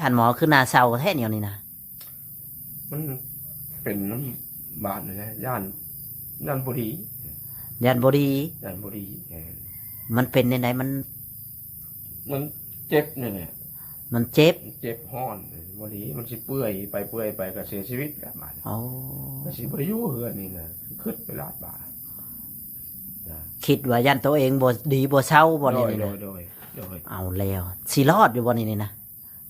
ທ່ານໝໍ ຄືໜ້າເສົ້າແທ້ແນວນີ້ນະ? ມັນເປັນນຳບາດນີ້ແຫຼະ ຢ້ານ ຢ້ານບໍ່ດີ ຢ້ານບໍ່ດີ ຢ້ານບໍ່ດີ ແມ່ນ. ມັນເປັນແນວໃດ? ມັນ ມັນເຈັບນີ້ແຫຼະ ມັນເຈັບ ມັນເຈັບຮ້ອນ ບໍ່ດີ ມັນຊິເປື່ອຍໄປເປື່ອຍໄປກໍເສຍຊີວິດແລ້ວບາດນີ້. ອໍ ກໍຊິບໍ່ໄດ້ຢູ່ເຮືອນນີ້ນະ ຄິດໄປຫຼາຍບາດນະ ຄິດວ່າຢ້ານໂຕເອງບໍ່ດີບໍ່ເຊົາບໍ່ນີ້ນະ? ໂດຍ ໂດຍ ໂດຍ ໂດຍ. ເອົາແລ້ວ ຊິລອດຢູ່ບໍ່ນີ້ນີ້ນະ?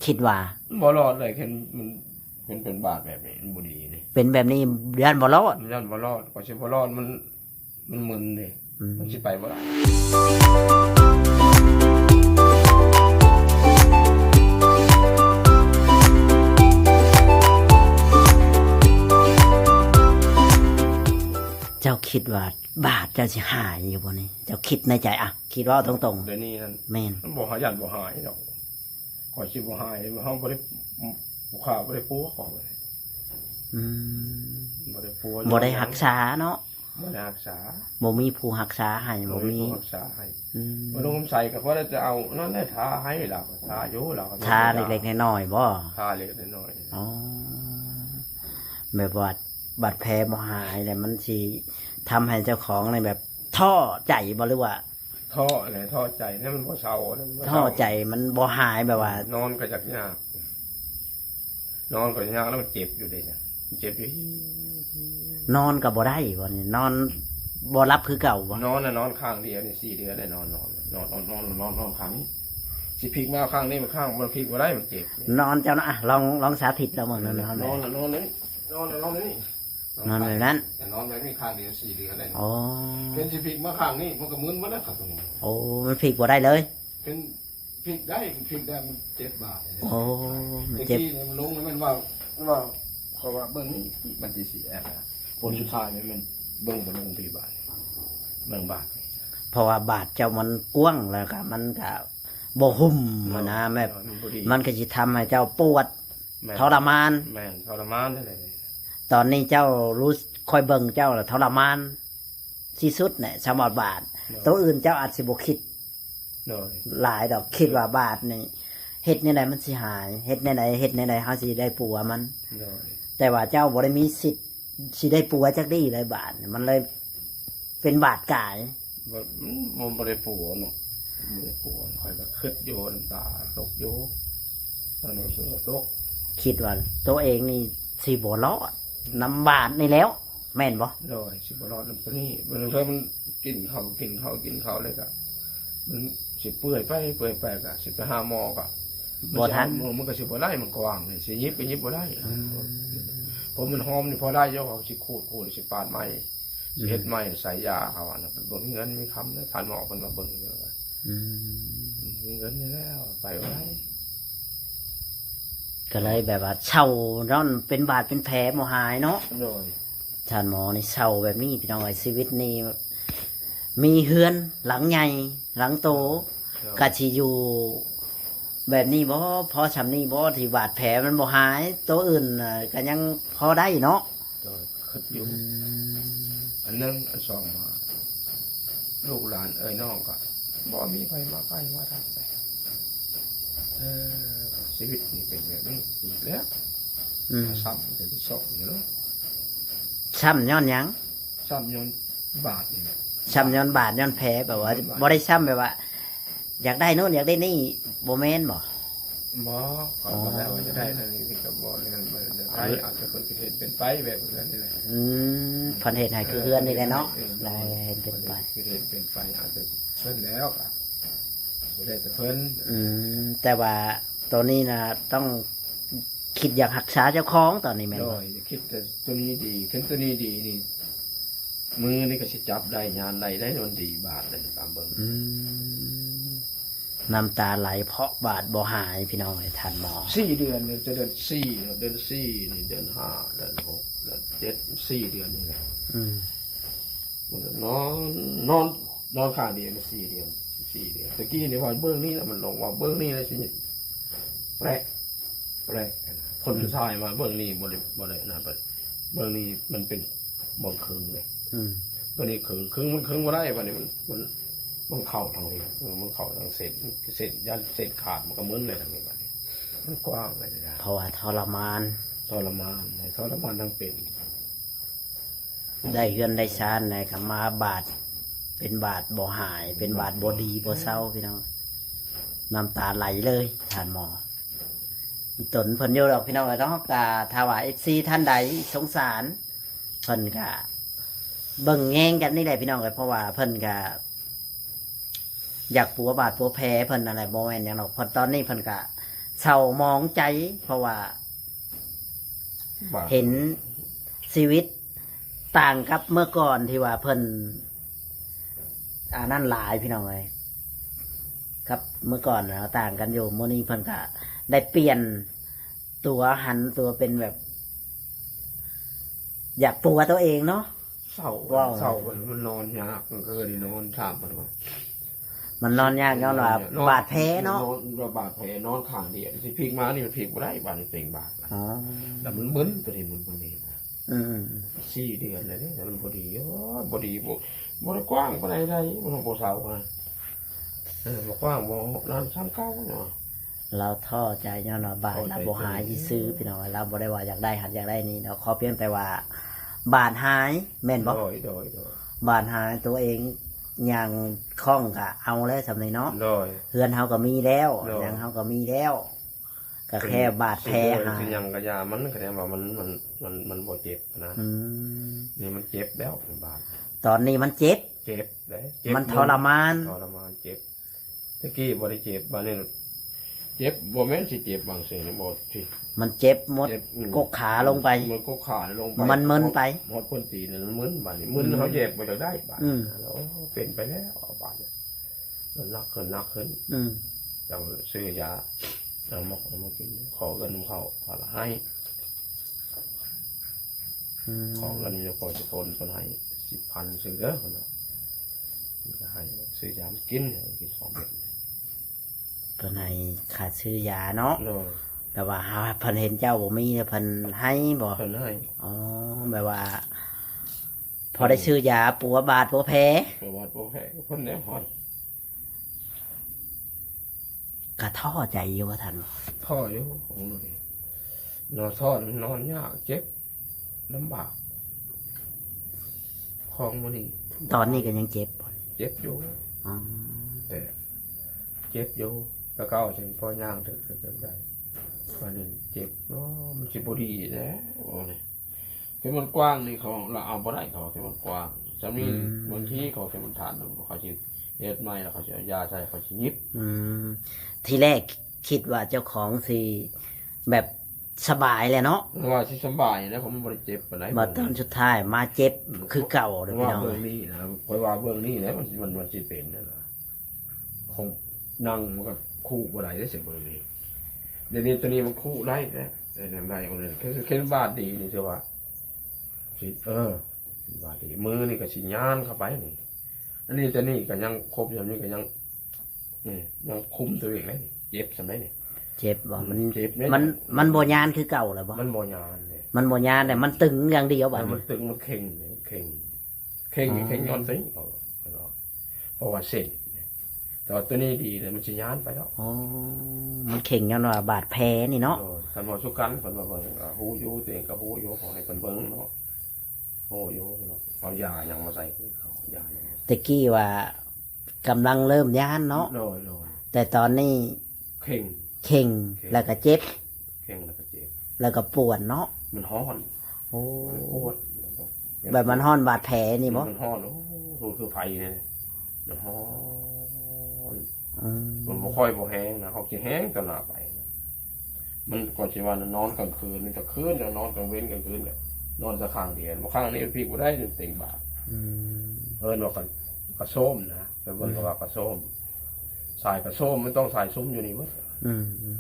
ຄິດວ່າ ບໍ່ລອດເລີຍ ຄັນມັນ ມັນເປັນບາດແບບນີ້ ມັນບໍ່ດີເດ້ ເປັນແບບນີ້ຢ້ານບໍ່ລອດ ຢ້ານບໍ່ລອດ ກວ່າຊິບໍ່ລອດ ມັນ ມັນມຶນເດ້ ອືມ ມັນຊິໄປບໍ່ໄດ້. ເຈົ້າຄິດວ່າບາດເຈົ້າຊິຫາຍຢູ່ບໍ່ນີ້? ເຈົ້າຄິດໃນໃຈ ອະ ຄິດເວົ້າຕົງໆ ດຽວນີ້ນັ້ນ ແມ່ນ ມັນບໍ່ຫາຍ ຢ້ານບໍ່ຫາຍດອກ. ຂ້ອຍຊິບໍ່ຫາຍ ເຮົາບໍ່ໄດ້ ຜູ້ຂ້າບໍ່ໄດ້ປົວຂ້ອຍ ອືມ ບໍ່ໄດ້ປົວ ບໍ່ໄດ້ຮັກສາເນາະ ບໍ່ໄດ້ຮັກສາ ບໍ່ມີຜູ້ຮັກສາໃຫ້ ບໍ່ມີ ບໍ່ມີຜູ້ຮັກສາໃຫ້ ອືມ ບໍ່ລົງໃສ່ກໍພໍໄດ້ແຕ່ເອົານັ້ນແຫຼະ ທາໃຫ້ລາວ ທາຢູ່ລາວ ທາເລັກໆນ້ອຍໆບໍ? ທາເລັກໆນ້ອຍໆ ອໍ ແບບວ່າບາດແຜບໍ່ຫາຍແລ້ວ ມັນຊິທຳໃຫ້ເຈົ້າຂອງນີ້ແບບທໍ້ໃຈບໍ ຫຼືວ່າ ທໍ້ແຫຼະ ທໍ້ໃຈແລ້ວມັນບໍ່ເຊົາ ມັນບໍ່ເຊົາ ທໍ້ໃຈມັນບໍ່ຫາຍ ແບບວ່າ ນອນກໍຢາກຍາກ ນອນກໍຍາກ ແລ້ວມັນເຈັບຢູ່ເດ້ ມັນເຈັບຢູ່ ນອນກໍບໍ່ໄດ້ບໍນີ້? ນອນບໍ່ຫຼັບຄືເກົ່າບໍ? ນອນນະ ນອນຂ້າງດຽວນີ້ ສີ່ເດືອນແລ້ວ ນອນ ນອນ ນອນ ນອນ ນອນ ນອນຂ້າງນີ້ ຊິພິກມາຂ້າງນີ້ ມັນຂ້າງ ມັນພິກບໍ່ໄດ້ ມັນເຈັບ. ນອນເຈົ້ານະ ອະ ລອງ ລອງສາທິດລະເບິ່ງ ນອນ ນອນ ນອນ ນອນ ນອນ ນອນ ນອນ ນອນແບບນັ້ນ ນອນແບບນີ້ຂ້າງດຽວ ສີ່ເດືອນແລ້ວ. ອໍ ເປັນຊິພິກມາຂ້າງນີ້ ມັນກໍມຶນໝົດແລ້ວ ຂ້າງຕົງນີ້. ໂອ້ ມັນພິກບໍ່ໄດ້ເລີຍ? ເປັນພິກໄດ້ ພິກໄດ້ ມັນເຈັບບາດ. ໂອ້ ມັນເຈັບ ແຕ່ກີ້ນີ້ມັນລົງ ແມ່ນວ່າ ວ່າ ເພາະວ່າເບິ່ງນີ້ ມັນຊິເສຍ ຜົນສຸດທ້າຍແມ່ນເບິ່ງບໍ່ລົງທີ່ບາດ ເບິ່ງບາດ. ເພາະວ່າບາດເຈົ້າມັນກວ້າງ ແລ້ວກໍມັນກໍບໍ່ຫຸ້ມຫັ້ນນະ ແມ່ນ ແບບ ມັນບໍ່ດີ ມັນກໍຊິທຳໃຫ້ເຈົ້າປວດ ແມ່ນ ທໍລະມານ ແມ່ນ ທໍລະມານນັ້ນແຫຼະ. ຕອນນີ້ເຈົ້າຮູ້ ຂ້ອຍເບິ່ງເຈົ້າລະທໍລະມານທີ່ສຸດແຫຼະ ສຳລັບບາດ. ໂດຍ ໂຕອື່ນເຈົ້າອາດຊິບໍ່ຄິດ ໂດຍ ຫຼາຍດອກ ຄິດວ່າບາດນີ້ເຮັດແນວໃດມັນຊິຫາຍ ເຮັດແນວໃດ ເຮັດແນວໃດເຮົາຊິໄດ້ປົວມັນ. ໂດຍ ແຕ່ວ່າເຈົ້າບໍ່ໄດ້ມີສິດຊິໄດ້ປົວຈັກດີ້ເລີຍ ບາດນີ້ມັນເລີຍເປັນບາດກາຍ. ບໍ່ ມັນບໍ່ໄດ້ປົວເນາະ ບໍ່ໄດ້ປົວ ຂ້ອຍກໍຄິດຢູ່ ນ້ຳຕາຕົກຢູ່ ຕອນນີ້ຄືຕົກ ຄິດວ່າໂຕເອງນີ້ຊິບໍ່ລອດນຳບາດນີ້ແລ້ວ ແມ່ນບໍ່? ໂດຍ ຊິບໍ່ລອດນຳໂຕນີ້ ບາງເທື່ອມັນກິນເຂົ້າ ກິນເຂົ້າ ກິນເຂົ້າແລ້ວກໍ ມັນຊິເປື່ອຍໄປ ເປື່ອຍໄປ ກໍຊິໄປຫາໝໍກໍ ບໍ່ທັນ ມັນຊິເອົາ ມັນກໍຊິບໍ່ໄດ້ ມັນກວ້າງນີ້ ຊິຫຍິບກໍຫຍິບບໍ່ໄດ້. ອືມ ເພາະມັນຫອມນີ້ພໍໄດ້ຢູ່ ເຂົາຊິຂູດ ຂູດ ຊິປາດໃໝ່ ອືມ ຊິເຮັດໃໝ່ ໃສ່ຢາ ເຂົາວ່ານະ ບໍ່ມີເງິນມີຄຳເດ້ ທ່ານໝໍເພິ່ນມາເບິ່ງຢູ່. ອືມ ບໍ່ມີເງິນຢູ່ແລ້ວ ໄປບໍ່ໄດ້ ກໍເລີຍແບບວ່າເຊົາເນາະ ເປັນບາດເປັນແຜບໍ່ຫາຍເນາະ. ໂດຍ ທ່ານໝໍນີ້ເຊົາແບບນີ້ ພີ່ນ້ອງເອີຍ ຊີວິດນີ້ ມີເຮືອນຫຼັງໃຫຍ່ຫຼັງໂຕ ໂດຍ ກະຊິຢູ່ແບບນີ້ບໍ່? ພໍຊ່ຳນີ້ບໍ່ ທີ່ບາດແຜມັນບໍ່ຫາຍ? ໂຕອື່ນນະກະຍັງພໍໄດ້ເນາະ. ໂດຍ ຄິດຢູ່ ອືມ ອັນໜຶ່ງ ອັນສອງມາ ລູກຫຼານເອື້ອຍນ້ອງກໍບໍ່ມີໃຜມາໃກ້ມາທັກເລີຍ. ເອີ ຊີວິດນີ້ເປັນແບບນີ້ອີກແລ້ວ ອືມ ຊ້ຳຈົນທີ່ສອງຢູ່ເນາະ. ຊ້ຳຍ້ອນຫຍັງ? ຊ້ຳຍ້ອນບາດນີ້ແຫຼະ ຊ້ຳຍ້ອນບາດຍ້ອນແຜ ແບບວ່າ ຍ້ອນບາດ ບໍ່ໄດ້ຊ້ຳແບບວ່າ ຢາກໄດ້ໂນ້ນຢາກໄດ້ນີ້ ບໍ່ແມ່ນບໍ່? ບໍ່ ຂ້ອຍບໍ່ໄດ້ວ່າຈະໄດ້ນັ້ນນີ້ກໍບໍ່ ເລື່ອງໄດ້ ອືມ ອາດຈະເກີດເຮັດເປັນໄປແບບນັ້ນນີ້ແຫຼະ. ອືມ ເພິ່ນເຮັດໃຫ້ຄືເຮືອນນີ້ແຫຼະເນາະ ເອີ ເຮັດເປັນໄປ ເຮັດເປັນໄປ ອາດຈະເພິ່ນແລ້ວ ກໍແລ້ວແຕ່ເພິ່ນ. ອືມ ແຕ່ວ່າຕອນນີ້ນະ ຕ້ອງຄິດຢາກຮັກສາເຈົ້າຂອງຕອນນີ້ແມ່ນບໍ່? ໂດຍ ຄິດແຕ່ໂຕນີ້ດີ ຄັນໂຕນີ້ດີນີ້ ມືນີ້ກໍຊິຈັບໄດ້ ຍານໄດ້ ໄດ້ມັນດີບາດໄດ້ຕາມເບິ່ງ. ອືມ ນ້ຳຕາໄຫຼເພາະບາດບໍ່ຫາຍ ພີ່ນ້ອງເອີຍ ທ່ານໝໍ. ສີ່ເດືອນ ເດືອນສີ່ ເດືອນສີ່ນີ້ ເດືອນຫ້າ ເດືອນຫົກ ເດືອນເຈັດ ສີ່ເດືອນນີ້ແຫຼະ. ອືມ ນອນ ນອນ ນອນຂ້າງດຽວສີ່ເດືອນ ສີ່ເດືອນ. ຕະກີ້ນີ້ວ່າເບິ່ງນີ້ລະ ມັນລົງວ່າເບິ່ງນີ້ລະຊິແປະ ແປະ ຄົນ ອືມ ສຸດທ້າຍມາເບິ່ງນີ້ບໍ່ໄດ້ ບໍ່ໄດ້ນັ້ນ ເບິ່ງນີ້ມັນເປັນເບິ່ງເຄິ່ງເດ້. ອືມ ເບິ່ງນີ້ເຄິ່ງ ເຄິ່ງມັນເຄິ່ງບໍ່ໄດ້ ບາດນີ້ມັນ ມັນ ມັນເຂົ້າທາງນີ້ ເອີ ມັນເຂົ້າທາງເສັ້ນ ເສັ້ນ ຢ້ານເສັ້ນຂາດ ມັນກໍມຶນເລີຍທາງນີ້ບາດນີ້. มันกว้างเลยนะ เพราะว่าทรมาน ทรมาน ทรมานทั้งเป็น ได้เฮือนได้ซานได้ก็มาบาด เป็นบาดบ่หาย เป็นบาดบ่ดีบ่เซาพี่น้อง น้ำตาไหลเลย ท่านหมอ อีตนเพิ่นอยู่ดอกพี่น้องเอ้ยเนาะ ก็ถ้าว่า เอฟซี ท่านใดสงสาร เพิ่นก็เบิ่งแยงกันนี่แหละพี่น้องเอ้ย เพราะว่าเพิ่นก็อยากปัวบาดปัวแผลเพิ่นนั่นแหละ บ่แม่นหยังดอก เพิ่น ตอนนี้เพิ่นก็เศร้าหมองใจ เพราะว่า บาด เห็นชีวิตต่างกับเมื่อก่อนที่ว่าเพิ่น อันนั้นหลายพี่น้องเอ้ย กับเมื่อก่อนนะต่างกันอยู่ มื้อนี้เพิ่นก็ได้เปลี่ยนตัว หันตัวเป็นแบบ อยากปัวตัวเองเนาะ เศร้า เว้า เศร้า มันนอนยาก มันก็เลยนอนถามมันว่า มันนอนยากย้อนว่า นอน บาดแผลเนาะ นอน บาดแผลนอนข้างเดียว สิพลิกมานี่มันพลิกบ่ได้ บาดนี่เต็งบาดนะ อ๋อ แล้วมันมึน ตัวนี้มันบ่ดีนะ อืม สี่เดือนแล้วเด้ แต่มันบ่ดี โอ้ย บ่ดี บ่ บ่ได้กว้างปานใดใด มันบ่เซานะ เออ บ่กว้าง บ่นั่น ส่ำเก่าเนาะ ลาวท้อใจย้อนว่าบาด ท้อใจ ลาวบ่หายซื่อๆ พี่น้อง ลาวบ่ได้ว่าอยากได้หั้นอยากได้นี่เนาะ ขอเพียงแต่ว่าบาดหาย แม่นบ่ โดย โดย โดย บาดหาย ตัวเองย่างคล่องก็เอาแล้วส่ำนี้เนาะ โดย เฮือนเฮาก็มีแล้ว โดย หยังเฮาก็มีแล้ว ก็แค่บาดแผลหาย สิหยังก็อย่า มันคะแนนว่ามัน มัน มัน มันบ่เจ็บนะ อืม นี่มันเจ็บแล้วบาด ตอนนี้มันเจ็บ เจ็บเด้ เจ็บ มันทรมาน ทรมาน เจ็บ ตะกี้บ่ได้เจ็บ บาดนี้เจ็บ บ่แม่นสิเจ็บบางสิ่ง บ่สิ มันเจ็บหมด เจ็บ อืม กกขาลงไป มันกกขาลงไป มันมึนไป ฮอด ฮอดก้นตีนนั่นมันมึน บาดนี้มึน อืม เฮาแยกบ่อยากได้บาด อืม โอ้ เป็นไปแล้วบาดนี้ มันหนักขึ้น หนักขึ้น อืม จั่งซื้อยา เอาหมอกเอามากิน ขอเงินเขา เขาละให้ อืม ขอเงินอยู่พอสิทน เพิ่นให้สิบพัน ซื้อเด้อ เพิ่นว่า เพิ่นก็ให้ซื้อยามากิน กินสองเม็ด เพิ่นให้ค่าซื้อยาเนาะ โดย แต่ว่าหาเพิ่นเห็นเจ้าบ่มีแล้วเพิ่นให้บ่ เพิ่นให้ อ๋อ แบบว่า พอได้ซื้อยาปัวบาดปัวแผล ปัวบาดปัวแผล เพิ่นแนมฮอด ก็ท้อใจอยู่ว่าท่าน ท้ออยู่ ของมื้อนี้ นอนท้อ นอนยาก เจ็บ ลำบาก ของมื้อนี้ ตอนนี้ก็ยังเจ็บบ่ เจ็บอยู่ อ๋อ แต่เจ็บอยู่ แต่เก่าฉันพอย่างเถิงๆ ได้ บัดนี้เจ็บ โอ้ มันสิบ่ดีแล้ว โอ้ย คือมันกว้างนี่เขา เราเอาบ่ได้ เขาคือมันกว้าง จำนี้ อืม บางทีเขาคือมันฐาน เขาสิเฮ็ดใหม่ แล้วเขาสิเอายาใส่ เขาสิหยิบ อืม ทีแรกคิดว่าเจ้าของสิแบบสบายแหละเนาะ ว่าสิสบายแล้ว เขามันบ่ได้เจ็บปานใด บัดตอนสุดท้ายมาเจ็บ อืม คือเก่าเด้อพี่น้อง ว่าเบิ่งนี่นะ ข้อยว่าเบิ่งนี่แหละ มัน มัน มันสิเป็นนั่นน่ะ ของนั่งมันก็คู่บ่ได้เด้ เสียเบิ่งนี่ เดี๋ยวนี้ตัวนี้มันคู่ได้แล้ว เออ นั่งได้ เออ คือ คือบาดดีนี่ ถือว่า สิ เออ บาดนี้ มือนี่ก็สิย่านเข้าไปนี่ อันนี้ แต่นี่ก็ยังครบ อย่างนี้ก็ยัง นี่ ยังคุมตัวเองได้นี่ เจ็บส่ำใดนี่ เจ็บบ่ อืม มัน เจ็บเด้ มัน มันบ่ย่านคือเก่าแล้วบ่ มันบ่ย่านเด้ มันบ่ย่านแต่มันตึงอย่างเดียวบัดนี้ มันตึง มันเข่ง เข่ง เข่ง อ๋อ เข่งย้อนตัวนี้ เพราะว่าเส้น แต่ว่าตัวนี้ดีเลย มันสิย่านไปแล้ว อ๋อ มันเข่งย้อนว่าบาดแผลนี่เนาะ โดย คันว่าสุกัน เพิ่นว่าเบิ่ง ก็ฮู้อยู่ ตัวเองก็ฮู้อยู่ ขอให้เพิ่นเบิ่งเนาะ ฮู้อยู่เนาะ เอายาหยังมาใส่คือเขา ยาหยังมาใส่ แต่กี้ว่ากำลังเริ่มย่านเนาะ โดย โดย แต่ตอนนี้เข่ง เข่ง เข่ง แล้วก็เจ็บ เข่งแล้วก็เจ็บ แล้วก็ปวดเนาะ มันฮ้อน โอ้ มันปวด แบบมันฮ้อนบาดแผลนี่บ่ มันฮ้อน โอ้ โห คือไฟเนี่ย มันฮ้อน อืม มันบ่ค่อยบ่แฮงนะ เขาสิแฮงตอนหน้าไปนะ มันก็สิว่านอนกลางคืน กลางคืนนอนกลางเว็น กลางคืนก็นอนแต่ข้างเดียว บ่ข้างนี้มันพลิกบ่ได้ มันเต็งบาด อืม เอิ้นว่ากระ กระโซมนะ แต่เพิ่นก็ว่ากระโซม สายกระโซมมันต้องสายซุมอยู่นี่เบิด อืม อืม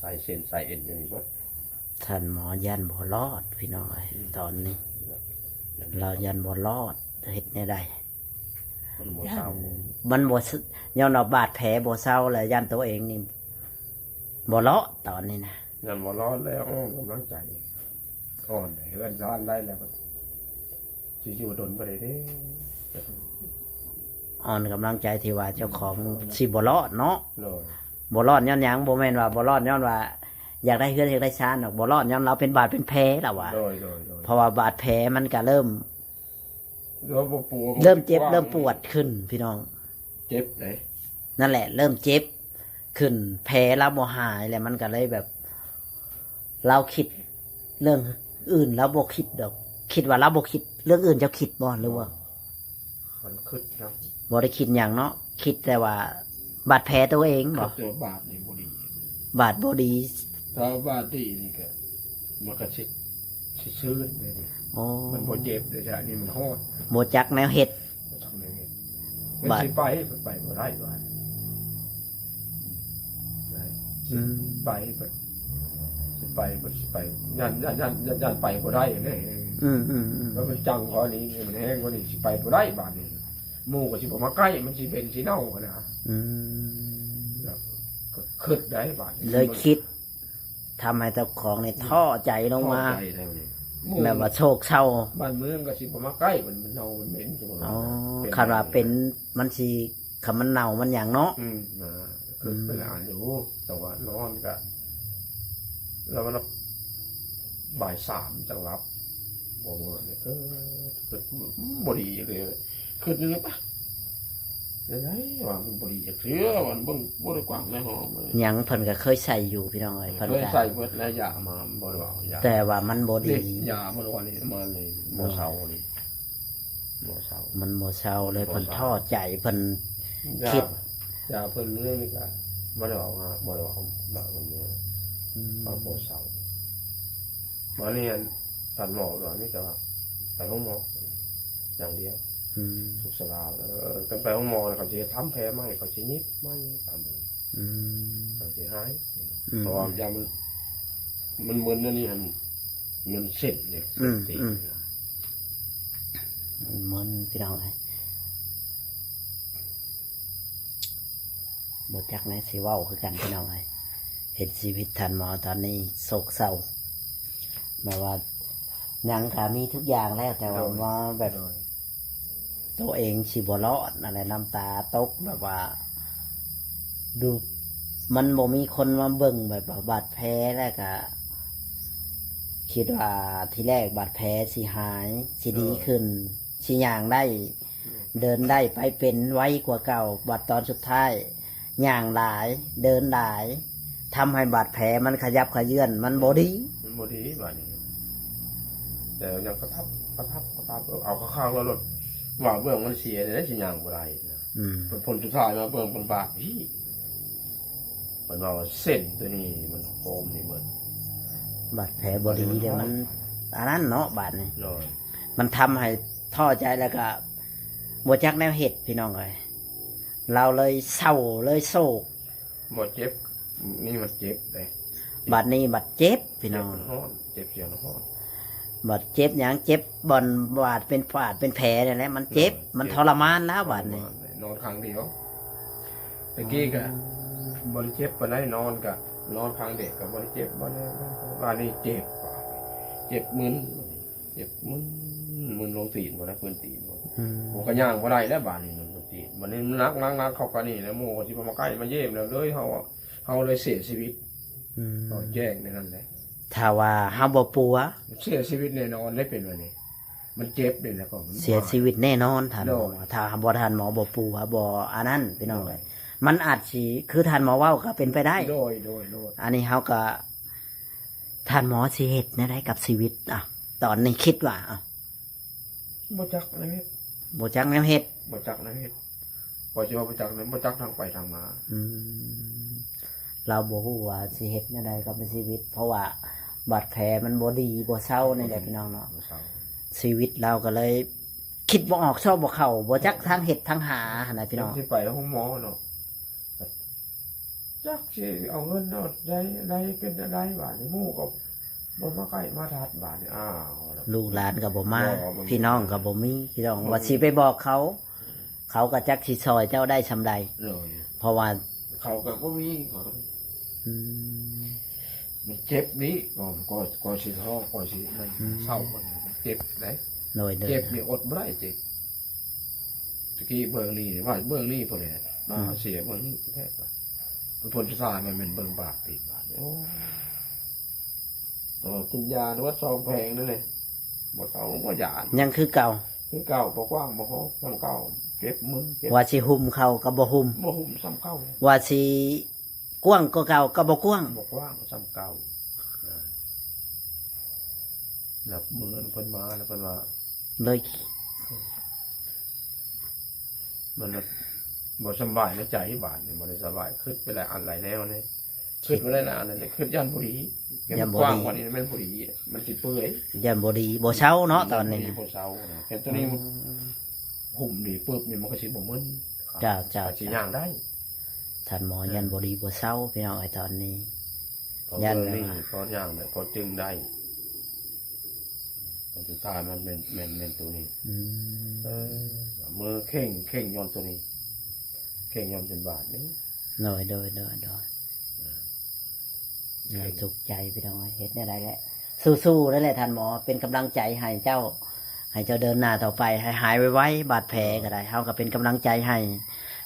สายเส้นสายเอ็นอยู่นี่เบิด ท่านหมอย้านบ่รอดพี่น้องเอ้ย อืม ตอนนี้ ลาวย้านบ่รอด เฮ็ดแนวใด มันบ่เซา มันบ่ ย้อนว่าบาดแผลบ่เซา แล้วย้านตัวเองนี่บ่รอดตอนนี้นะ ย้านบ่รอดแล้ว อ่อนกำลังใจ อ่อนเฮือนซานได้แล้ว สิอยู่ดนบ่ได้เด้ อ่อนกำลังใจที่ว่าเจ้าของสิบ่รอดเนาะ โดย ບໍ່ລອດຍ້ອນຫຍັງ? ບໍ່ແມ່ນວ່າບໍ່ລອດຍ້ອນວ່າຢາກໄດ້ເຮືອນ ຢາກໄດ້ຊານດອກ, ບໍ່ລອດຍ້ອນລາວເປັນບາດເປັນແຜລະວ່າ. ໂດຍ ໂດຍ ໂດຍ. ເພາະວ່າບາດແຜມັນກະເລີ່ມ ເລີ່ມບໍ່ປົວ ເລີ່ມເຈັບ ເລີ່ມປວດຂຶ້ນພີ່ນ້ອງ. ເຈັບເດ້. ນັ້ນແຫຼະ ເລີ່ມເຈັບຂຶ້ນ ແຜລາວບໍ່ຫາຍ ແລ້ວມັນກະເລີຍແບບ ລາວຄິດເລື່ອງອື່ນລາວບໍ່ຄິດດອກ. ຄິດວ່າລາວບໍ່ຄິດເລື່ອງອື່ນ ເຈົ້າຄິດບໍ່ ຫຼືວ່າ? ມັນຄິດນຳ ບໍ່ໄດ້ຄິດຫຍັງເນາະ, ຄິດແຕ່ວ່າບາດແຜໂຕເອງບໍ? ແຕ່ບາດນີ້ບໍ່ດີ. ບາດບໍ່ດີ. ຖ້າບາດດີນີ້ກະ ມັນກະຊິ ຊິຊື່ນເດ້ນີ້. ອໍ ມັນບໍ່ເຈັບເດ້ ຊະນີ້ມັນຮອດ. ບໍ່ຈັກແນວເຮັດ. ບໍ່ຈັກແນວເຮັດ. ມັນ ບາດ ຊິໄປ ໄປບໍ່ໄດ້ບາດ. ອືມ ໄດ້ ອືມ ຊິໄປ ຊິໄປ ຊິໄປ ຢ້ານ ຢ້ານ ຢ້ານ ຢ້ານ ຢ້ານໄປບໍ່ໄດ້ເດ້. ອືມ ອືມ ອືມ. ແລ້ວມັນຈັງກວ່ານີ້ ມັນແຮງກວ່ານີ້ ຊິໄປບໍ່ໄດ້ບາດນີ້. ໝູ່ກໍຊິບໍ່ມາໃກ້ ມັນຊິເປັນຊິເນົ່າຫັ້ນນະ. ອືມ. ແລ້ວກໍຄິດໄດ້ບາດນີ້ ເລີຍຄິດ ທຳໃຫ້ເຈົ້າຂອງນີ້ທໍ້ໃຈລົງມາ ທໍ້ໃຈແລ້ວນີ້ ແບບວ່າໂສກເສົ້າ. ບ້ານເມືອງກໍຊິບໍ່ມາໃກ້ ມັນ ມັນເນົ່າ ມັນເໝັນ. ອໍ ເປັນ ຄັນວ່າເປັນ ມັນຊິ ຄັນມັນເນົ່າມັນຫຍັງເນາະ. ອືມ ນະ ຄື ອືມ ເປັນອັນຢູ່ ແຕ່ວ່ານອນກະ ແລ້ວມັນບ່າຍສາມຈັ່ງຫຼັບ. ບໍ່ ມື້ນີ້ ເອີ ຄືບໍ່ດີເລີຍ ຄືນີ້ປະ ໄດ້ວ່າມັນບໍ່ດີຈັກເທື່ອ ມັນເບິ່ງບໍ່ໄດ້ກວ້າງໄດ້ຮອບເລີຍ. ຫຍັງເພິ່ນກໍເຄີຍໃສ່ຢູ່ພີ່ນ້ອງເອີຍ ເພິ່ນ ເຄີຍ ກໍໃສ່ເບິດແລ້ວ ຢາມາບໍ່ໄດ້ເອົາ ຢາ ແຕ່ວ່າມັນບໍ່ດີ. ນີ້ ຢາບໍ່ໄດ້ເອົານີ້ ມານີ້ບໍ່ເຊົານີ້ ບໍ່ເຊົາ ມັນບໍ່ເຊົາເລີຍ. ບໍ່ເຊົາ ເພິ່ນທໍ້ໃຈ ເພິ່ນ ຢາ ຄິດ ຢາເພິ່ນມື້ນີ້ກໍບໍ່ໄດ້ເອົາ ບໍ່ໄດ້ເອົາ ບໍ່ໄດ້ເອົາ ອືມ ເອົາບໍ່ເຊົາ. ບາດນີ້ ອັນ ທ່ານໝໍວ່າມີແຕ່ວ່າໄປໂຮງໝໍຢ່າງດຽວ. ອືມ ສຸກສະລາວ ເອີ ຄັນໄປໂຮງໝໍເຂົາຊິທຳແຜໃໝ່ ເຂົາຊິຫຍິບໃໝ່ຕາມ. ອືມ ເຂົາຊິຫາຍ. ອືມ ເພາະວ່າຢ່າງມັນ ມັນມຶນອັນນີ້ຫັ້ນ ມັນເສັ້ນເດ້ ອືມ ເສັ້ນຕີນ ອືມ ມັນມຶນພີ່ນ້ອງເອີຍ. ບໍ່ຈັກແນວຊິເວົ້າຄືກັນພີ່ນ້ອງເອີຍ. ເຫັນຊີວິດທ່ານໝໍຕອນນີ້ໂສກເສົ້າ ແບບວ່າຫຍັງກໍມີທຸກຢ່າງແລ້ວ ແຕ່ວ່າ ໂດຍ ໝໍແບບ ໂດຍ ໂຕເອງຊິບໍ່ລອດນັ້ນແຫຼະ. ນ້ຳຕາຕົກແບບວ່າ ດູ ມັນບໍ່ມີຄົນມາເບິ່ງແບບວ່າບາດແຜ ແລ້ວກໍຄິດວ່າທີແລກບາດແຜຊິຫາຍ ຊິດີ ໂດຍ ຂຶ້ນ ຊິຍ່າງໄດ້ ເດີນໄດ້ໄປເປັນໄວກວ່າເກົ່າ, ບັດຕອນສຸດທ້າຍຍ່າງຫຼາຍ ເດີນຫຼາຍ ທຳໃຫ້ບາດແຜມັນຂະຫຍັບຂະເຍືອນ ມັນບໍ່ດີ ມັນບໍ່ດີບາດນີ້. ແຕ່ຍັງກະທັບ ກະທັບ ກະທັບ ເອົາຄັກໆ ແລ້ວໂລດ ວ່າເບື້ອງມັນເສຍແລ້ວຊິຍ່າງບໍ່ໄດ້ນະ. ອືມ ເພິ່ນ ຜົນສຸດທ້າຍມາເບິ່ງເພິ່ນບາດພີ້ ເພິ່ນວ່າເສັ້ນໂຕນີ້ມັນໂຄມນີ້ເໝິດ ບາດແຜບໍ່ດີເດ້ ມັນອັນນັ້ນເນາະ ບາດນີ້ ໂດຍ ມັນທຳໃຫ້ທໍ້ໃຈ ແລ້ວກະບໍ່ຈັກແນວເຮັດພີ່ນ້ອງເອີຍ. ລາວເລີຍເສົ້າ ເລີຍໂສກ ບໍ່ເຈັບ ນີ້ມັນເຈັບເດ້ ບາດນີ້ບັດເຈັບພີ່ນ້ອງ ເຈັບຮ້ອນ ເຈັບສ່ວນຮ້ອນ ບາດເຈັບຫຍັງ ເຈັບບ່ອນບາດເປັນ ປາດເປັນແຜນັ້ນແຫຼະ ມັນເຈັບ ໂດຍ ມັນທໍລະມານແລ້ວບາດນີ້ ທໍລະມານເລີຍ ນອນຂ້າງດຽວ. ຕະກີ້ກະ ອືມ ບໍ່ໄດ້ເຈັບປານໃດ ນອນກະ ນອນຂ້າງດຽວກະບໍ່ໄດ້ເຈັບ ບໍ່ໄດ້ ບາດນີ້ເຈັບ ບາດນີ້ເຈັບມຶນ ເຈັບມຶນ ມຶນລົງຕີນພຸ້ນນະ ພື້ນຕີນພຸ້ນ ອືມ ໂອ້ ກະຍ່າງບໍ່ໄດ້ແລ້ວບາດນີ້ ມັນລົງຕີນ ບາດນີ້ມັນໜັກໆໆ ເຂົ້າກະນີ້ແລ້ວ ໝໍກໍຊິບໍ່ມາໃກ້ມາຢ້ຽມແລ້ວ ເລີຍເຮົາ ເຮົາເລີຍເສຍຊີວິດ ອືມ ກໍແຈ້ງໃນນັ້ນແຫຼະ. ຖ້າວ່າເຮົາບໍ່ປົວ ເສຍຊີວິດແນ່ນອນເດ້ ເປັນແບບນີ້ ມັນເຈັບນີ້ແຫຼະ ກໍມັນ ເສຍຊີວິດແນ່ນອນທ່ານໝໍ ໂດຍ ຖ້າບໍ່ ທ່ານໝໍບໍ່ປົວ ບໍ່ອັນນັ້ນ ພີ່ນ້ອງເອີຍ ໂດຍ ມັນອາດຊິຄືທ່ານໝໍເວົ້າກໍເປັນໄປໄດ້ ໂດຍ ໂດຍ ໂດຍ ອັນນີ້ເຮົາກໍ ທ່ານໝໍຊິເຮັດແນວໃດກັບຊີວິດ? ອາ ຕອນນີ້ຄິດວ່າ ອາ ບໍ່ຈັກແນວເຮັດ ບໍ່ຈັກແນວເຮັດ ບໍ່ຈັກແນວເຮັດ ບໍ່ຊິວ່າບໍ່ຈັກແນວ ບໍ່ຈັກທາງໄປທາງມາ ອືມ ລາວບໍ່ຮູ້ວ່າຊິເຮັດແນວໃດກັບໃນຊີວິດ ເພາະວ່າບາດແຜມັນບໍ່ດີ ບໍ່ເຊົານີ້ແຫຼະ ອືມ ພີ່ນ້ອງເນາະ ບໍ່ເຊົາ ຊີວິດລາວກໍເລີຍຄິດບໍ່ອອກ ຊອກບໍ່ເຂົ້າ ບໍ່ຈັກທາງເຮັດທາງຫາຫັ້ນນະ ພີ່ນ້ອງ ຊິໄປໂຮງໝໍເນາະ ຈັກຊິເອົາເງິນເອົາໃດ ໃດເປັນຈັ່ງໃດບາດນີ້ ໝູ່ກໍບໍ່ມາໃກ້ມາທັດບາດນີ້ ອ້າວ ລູກຫຼານກໍບໍ່ມາ ບໍ່ ບໍ່ມີ ພີ່ນ້ອງກໍບໍ່ມີ ພີ່ນ້ອງ ບໍ່ມີ ວ່າຊິໄປບອກເຂົາ ເຂົາກໍຈັກຊິຊ່ອຍເຈົ້າໄດ້ສ່ຳໃດ ໂດຍ ເພາະວ່າເຂົາກໍບໍ່ມີ ເຂົາ ອືມ ມັນເຈັບນີ້ ກໍ ກໍ ກໍຊິທ້ອ ກໍຊິນັ້ນ ອືມ ເຊົາ ມັນເຈັບໄດ໋ ໂດຍ ໂດຍ ເຈັບນີ້ອົດບໍ່ໄດ້ ເຈັບ ຕະກີ້ເບິ່ງນີ້ ວ່າເບິ່ງນີ້ພຸ້ນແຫຼະ ອືມ ເສຍເບິ່ງນີ້ແທ້ວ່າ ຜົນສຸດທ້າຍມັນແມ່ນເບິ່ງປາກຕີບາດນີ້ ໂອ້ ເອີ ກິນຢານວດສອງແຜງນັ້ນແຫຼະ ບໍ່ເຊົາບໍ່ຢານ ຍັງຄືເກົ່າ ຄືເກົ່າ ບໍ່ກວ້າງບໍ່ຮອບສ່ຳເກົ່າ ເຈັບມືເຈັບ ວ່າຊິຫຸ້ມເຂົ້າກໍບໍ່ຫຸ້ມ ບໍ່ຫຸ້ມສ່ຳເກົ່າ ວ່າຊິກວ້າງກວ່າເກົ່າກໍບໍ່ກວ້າງ ບໍ່ກວ້າງສ່ຳເກົ່າ ນັບມື້ເພິ່ນມາແລ້ວເພິ່ນວ່າ ເລີຍ ມັນລະບໍ່ສຳບາຍໃນໃຈບາດນີ້ ບໍ່ໄດ້ສະບາຍ ຄິດໄປຫຼາຍອັນຫຼາຍແນວນີ້ ຄິດ ຄິດໄປຫຼາຍອັນນັ້ນ ຄິດຢ້ານບໍ່ດີ ຢ້ານບໍ່ດີ ກວ້າງກວ່ານີ້ແມ່ນບໍ່ດີ ມັນຊິເປື່ອຍ ຢ້ານບໍ່ດີ ບໍ່ເຊົາເນາະຕອນນີ້ ບໍ່ດີບໍ່ເຊົານະ ແຕ່ໂຕນີ້ ອືມ ຫຸ້ມນີ້ປຶບນີ້ມັນກໍຊິບໍ່ມຶນ ເຈົ້າ ເຈົ້າ ກໍຊິຍ່າງໄດ້ ທ່ານໝໍ ເອີ ຢ້ານບໍ່ດີບໍ່ເຊົາ ພີ່ນ້ອງເອີຍ ຕອນນີ້ ຢ້ານ ພໍເດີນນີ້ ພໍຍ່າງໄດ້ ພໍຈຶ່ງໄດ້ ຕອນສຸດທ້າຍມັນແມ່ນ ແມ່ນ ແມ່ນໂຕນີ້ ອືມ ເອີ ມືເຄັ່ງ ເຄັ່ງຍ້ອນໂຕນີ້ ເຄັ່ງຍ້ອນເປັນບາດນີ້ ໂດຍ ໂດຍ ໂດຍ ໂດຍ ເອີ ທຸກໃຈພີ່ນ້ອງເອີຍ ເຮັດແນວໃດແຫຼະ ສູ້ໆນັ້ນແຫຼະທ່ານໝໍ ເປັນກຳລັງໃຈໃຫ້ເຈົ້າ ໃຫ້ເຈົ້າເດີນໜ້າຕໍ່ໄປ ໃຫ້ຫາຍໄວໆ ບາດແຜກໍໄດ້ ເຮົາກໍເປັນກຳລັງໃຈໃຫ້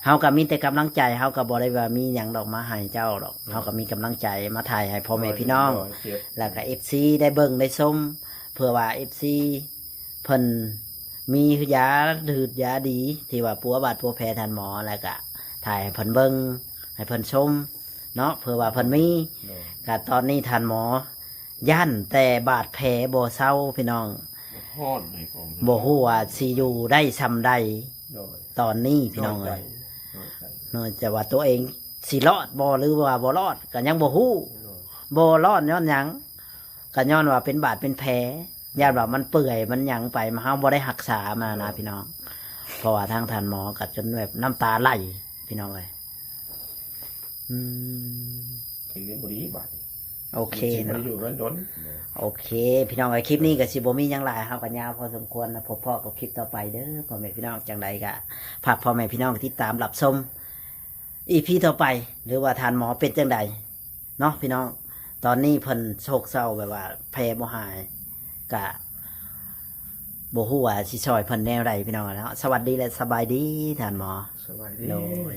ເຮົາກໍມີແຕ່ກຳລັງໃຈ ເຮົາກໍບໍ່ໄດ້ວ່າມີຫຍັງດອກມາໃຫ້ເຈົ້າດອກ ເຮົາກໍມີກຳລັງໃຈມາຖ່າຍໃຫ້ພໍ່ແມ່ພີ່ນ້ອງ ໂດຍ ແລ້ວກໍເອັຟຊີໄດ້ເບິ່ງໄດ້ຊົມ ເພື່ອວ່າເອັຟຊີເພິ່ນມີຢາ ຫຼື ຢາດີ ທີ່ວ່າປົວບາດປົວແຜທ່ານໝໍ ແລ້ວກໍຖ່າຍໃຫ້ເພິ່ນເບິ່ງ ໃຫ້ເພິ່ນຊົມເນາະ ເພື່ອວ່າເພິ່ນມີ ໂດຍ ກໍຕອນນີ້ທ່ານໝໍ ຢ້ານແຕ່ບາດແຜບໍ່ເຊົາພີ່ນ້ອງ ຮ້ອນໃນກອງ ບໍ່ຮູ້ວ່າຊິຢູ່ໄດ້ສ່ຳໃດ ໂດຍ ຕອນນີ້ພີ່ນ້ອງເອີຍ ນ້ອຍໃຈ ນ້ອຍໃຈ ເນາະ ຈະວ່າຕົວເອງຊິລອດບໍ່ ຫຼືວ່າບໍ່ລອດກໍຍັງບໍ່ຮູ້ ໂດຍ ບໍ່ລອດຍ້ອນຫຍັງ ກໍຍ້ອນວ່າເປັນບາດເປັນແຜ ຢ້ານວ່າມັນເປື່ອຍມັນຫຍັງໄປ ເຮົາບໍ່ໄດ້ຮັກສາມັນນະ ໂດຍ ພີ່ນ້ອງ ເພາະວ່າທາງທ່ານໝໍກໍຈົນແບບນ້ຳຕາໄຫຼພີ່ນ້ອງເອີຍ ອືມ ເຮັດບໍ່ດີບາດນີ້ ໂອເຄເນາະ ຊິບໍ່ໄດ້ຢູ່ເຮືອນດົນ ໂອເຄ ພີ່ນ້ອງເອີຍ ຄລິບນີ້ກໍຊິບໍ່ມີຫຍັງຫຼາຍ ເຮົາກໍຍາວພໍສົມຄວນນະ ພົບພໍ້ກັບຄລິບຕໍ່ໄປເດີ ພໍ່ແມ່ພີ່ນ້ອງ ຈັ່ງໃດກໍຝາກພໍ່ແມ່ພີ່ນ້ອງຕິດຕາມຮັບຊົມ ອີພີ ຕໍ່ໄປ ຫຼືວ່າທ່ານໝໍເປັນຈັ່ງໃດເນາະພີ່ນ້ອງ ຕອນນີ້ເພິ່ນໂສກເສົ້າແບບວ່າແຜບໍ່ຫາຍ ກະບໍ່ຮູ້ວ່າຊິຊ່ອຍເພິ່ນແນວໃດພີ່ນ້ອງເນາະ ສະຫວັດດີ ແລະ ສະບາຍດີທ່ານໝໍ ສະບາຍດີ ໂດຍ